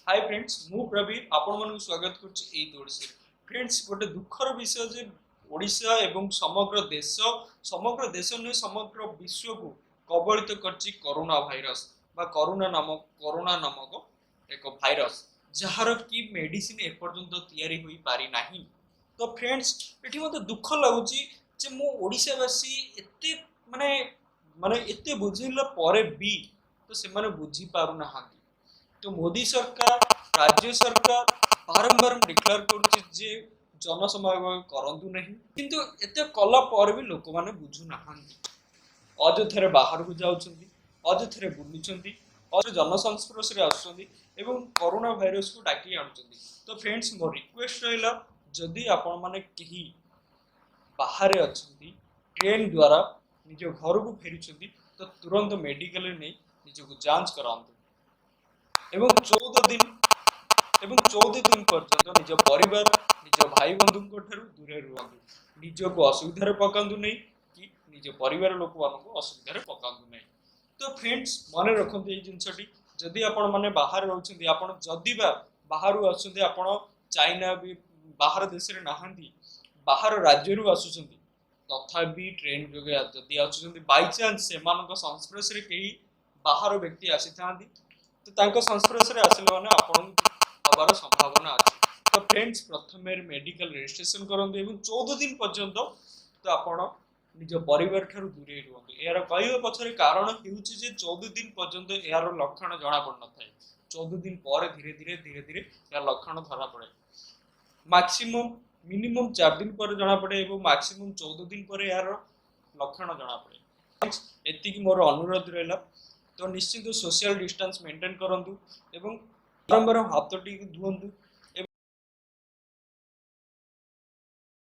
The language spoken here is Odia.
ହାଇ ଫ୍ରେଣ୍ଡସ୍, ମୁଁ ପ୍ରବୀର ଆପଣମାନଙ୍କୁ ସ୍ୱାଗତ କରୁଛି ଏଇ ଓଡ଼ିଶାରେ। ଫ୍ରେଣ୍ଡସ୍, ଗୋଟେ ଦୁଃଖର ବିଷୟ ଯେ ଓଡ଼ିଶା ଏବଂ ସମଗ୍ର ଦେଶ, ସମଗ୍ର ଦେଶ ନୁହେଁ, ସମଗ୍ର ବିଶ୍ୱକୁ କବଳିତ କରିଛି କରୋନା ଭାଇରସ ବା କରୋନା ନାମକ ଏକ ଭାଇରସ, ଯାହାର କି ମେଡିସିନ ଏପର୍ଯ୍ୟନ୍ତ ତିଆରି ହୋଇପାରିନାହିଁ। ତ ଫ୍ରେଣ୍ଡସ୍, ଏଠି ମୋତେ ଦୁଃଖ ଲାଗୁଛି ଯେ ମୁଁ ଓଡ଼ିଶାବାସୀ ଏତେ ମାନେ ମାନେ ଏତେ ବୁଝେଇଲା ପରେ ବି ତ ସେମାନେ ବୁଝିପାରୁନାହାନ୍ତି। ତ ମୋଦି ସରକାର, ରାଜ୍ୟ ସରକାର ବାରମ୍ବାର ଡିକ୍ଲେୟାର କରୁଛି ଯେ ଜନସମାଗମ କରନ୍ତୁ ନାହିଁ, କିନ୍ତୁ ଏତେ କଲା ପରେ ବି ଲୋକମାନେ ବୁଝୁନାହାନ୍ତି। ଅଯଥାରେ ବାହାରକୁ ଯାଉଛନ୍ତି, ଅଯଥାରେ ବୁଲୁଛନ୍ତି, ଅଯଥା ଜନସଂସ୍ପର୍ଶରେ ଆସୁଛନ୍ତି ଏବଂ କରୋନା ଭାଇରସକୁ ଡାକି ଆଣୁଛନ୍ତି। ତ ଫ୍ରେଣ୍ଡସ୍, ମୋ ରିକ୍ୱେଷ୍ଟ ରହିଲା, ଯଦି ଆପଣମାନେ କେହି ବାହାରେ ଅଛନ୍ତି, ଟ୍ରେନ୍ ଦ୍ୱାରା ନିଜ ଘରକୁ ଫେରୁଛନ୍ତି, ତ ତୁରନ୍ତ ମେଡ଼ିକାଲରେ ନେଇ ନିଜକୁ ଯାଞ୍ଚ କରାନ୍ତୁ ଏବଂ 14 ଦିନ ପର୍ଯ୍ୟନ୍ତ ନିଜ ପରିବାର, ନିଜ ଭାଇ ବନ୍ଧୁଙ୍କ ଠାରୁ ଦୂରରେ ରୁହନ୍ତୁ। ନିଜକୁ ଅସୁବିଧାରେ ପକାନ୍ତୁ ନାହିଁ କି ନିଜ ପରିବାର ଲୋକମାନଙ୍କୁ ଅସୁବିଧାରେ ପକାନ୍ତୁ ନାହିଁ। ତ ଫ୍ରେଣ୍ଡସ୍, ମନେ ରଖନ୍ତୁ ଏଇ ଜିନିଷଟି। ଯଦି ଆପଣମାନେ ବାହାରେ ରହୁଛନ୍ତି, ଆପଣ ଯଦି ବା ବାହାରୁ ଆସୁଛନ୍ତି, ଆପଣ ଚାଇନା ବି ବାହାର ଦେଶରେ ନାହାନ୍ତି, ବାହାର ରାଜ୍ୟରୁ ଆସୁଛନ୍ତି, ତଥାପି ଟ୍ରେନ୍ ଯୋଗେ ଯଦି ଆସୁଛନ୍ତି, ବାଇଚାନ୍ସ ସେମାନଙ୍କ ସଂସ୍ପର୍ଶରେ କେହି ବାହାର ବ୍ୟକ୍ତି ଆସିଥାନ୍ତି, ତ ତାଙ୍କ ସଂସ୍ପର୍ଶରେ ଆସିଲେ ମାନେ ଆପଣଙ୍କୁ ହେବାର ସମ୍ଭାବନା ଅଛି। ତ ଫ୍ରେଣ୍ଡସ୍, ପ୍ରଥମେ ମେଡ଼ିକାଲ ରେଜିଷ୍ଟ୍ରେସନ କରନ୍ତୁ ଏବଂ 14 ଦିନ ପର୍ଯ୍ୟନ୍ତ ତ ଆପଣ ନିଜ ପରିବାର ଠାରୁ ଦୂରେଇ ରୁହନ୍ତୁ। ଏହାର କହିବା ପଛରେ କାରଣ ହେଉଛି ଯେ 14 ଦିନ ପର୍ଯ୍ୟନ୍ତ ଏହାର ଲକ୍ଷଣ ଜଣା ପଡ଼ିନଥାଏ। 14 ଦିନ ପରେ ଧୀରେ ଧୀରେ ଧୀରେ ଧୀରେ ଏହାର ଲକ୍ଷଣ ଧରା ପଡ଼େ। ମାକ୍ସିମମ୍ ମିନିମମ୍ 4 ଦିନ ପରେ ଜଣାପଡ଼େ ଏବଂ ମାକ୍ସିମମ୍ 14 ଦିନ ପରେ ଏହାର ଲକ୍ଷଣ ଜଣାପଡ଼େ। ଏତିକି ମୋର ଅନୁରୋଧ ରହିଲା। ତ ନିଶ୍ଚିନ୍ତ ସୋସିଆଲ ଡିଷ୍ଟାନ୍ସ ମେଣ୍ଟେନ୍ କରନ୍ତୁ ଏବଂ ବାରମ୍ବାର ହାତଟିକୁ ଧୁଅନ୍ତୁ।